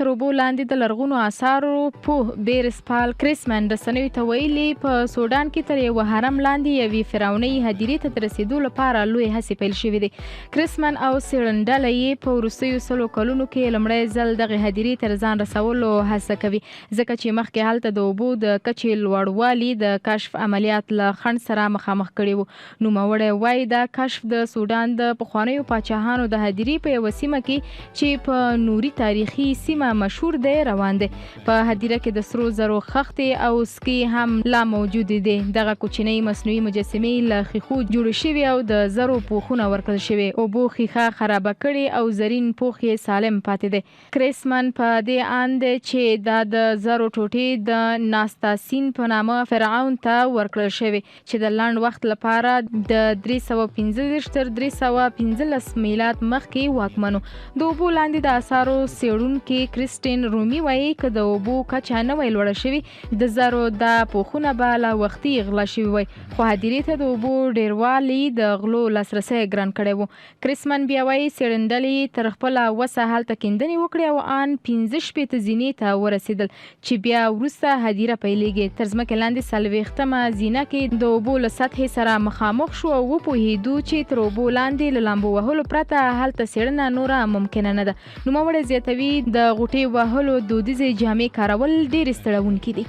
تر اوبو لاندې د لرغونو آثارو پوه بیرس پال کریسمن رسنیو ته ویلي، په سوډان کې تر یوه هرم لاندې یوې فرعونۍ هدیرې ته د رسېدو لپاره لویې هڅې پیل شوې دي. کریسمن او څېړنډله یې په وروستیو 100 کلونو کې لومړی ځل دغې هدیرې ته د ځان رسولو هڅه کوي، ځکه چې مخکې هلته د اوبو د کچې لوړوالي د کشف عملیات له خنډ سره مخامخ کړي وو. نوموړی وايي، دا کشف د سوډان د پخوانیو پاچاهانو د هدیرې په یوه سیمه کې چې په نوري تاریخي سیمه مشهور دی، روان دی. په هدیره کې د سرو زرو خښتې او سکې هم لا موجودې دي. دغه کوچنۍ مصنوعي مجسمې له ښیښو جوړې شوې او د زرو پوښونه ورکړل شوي. اوبو ښیښه خرابه کړې او زرین پوښ یې سالم پاتې دی. کریسمن په دې اند دی چې دا د زرو ټوټې د ناستاسین په نامه فرعون ته ورکړل شوې چې د لنډ وخت لپاره د 335 تر 315 میلاد مخکې واکمن و. د اوبو لاندې د آثارو څېړونکې کریسټین رومي وایي، که د اوبو کچه نه وای لوړه شوې، د زرو دا پوښونه به لا وختي غلا شوي وای، خو هدیرې ته د اوبو ډېروالي د غلو لاسرسی ګران کړی و. کریسمن بیا وایي، څېړنډلې یې تر خپله وسه هلته کیندنې وکړې او آن 65 زینې ته ورسېدل چې بیا وروسته هدیره پیلېږي. تر ځمکې لاندې 40مه زینه کې د اوبو له سطحې سره مخامخ شو او وپوهېدو چې تر اوبو لاندې له لامبو وهلو پرته هلته څېړنه نوره ممکنه نه ده. نوموړی زیاتوي، د غوټې وهلو دودیزې جامې کارول ډېرې ستړوونکې دي.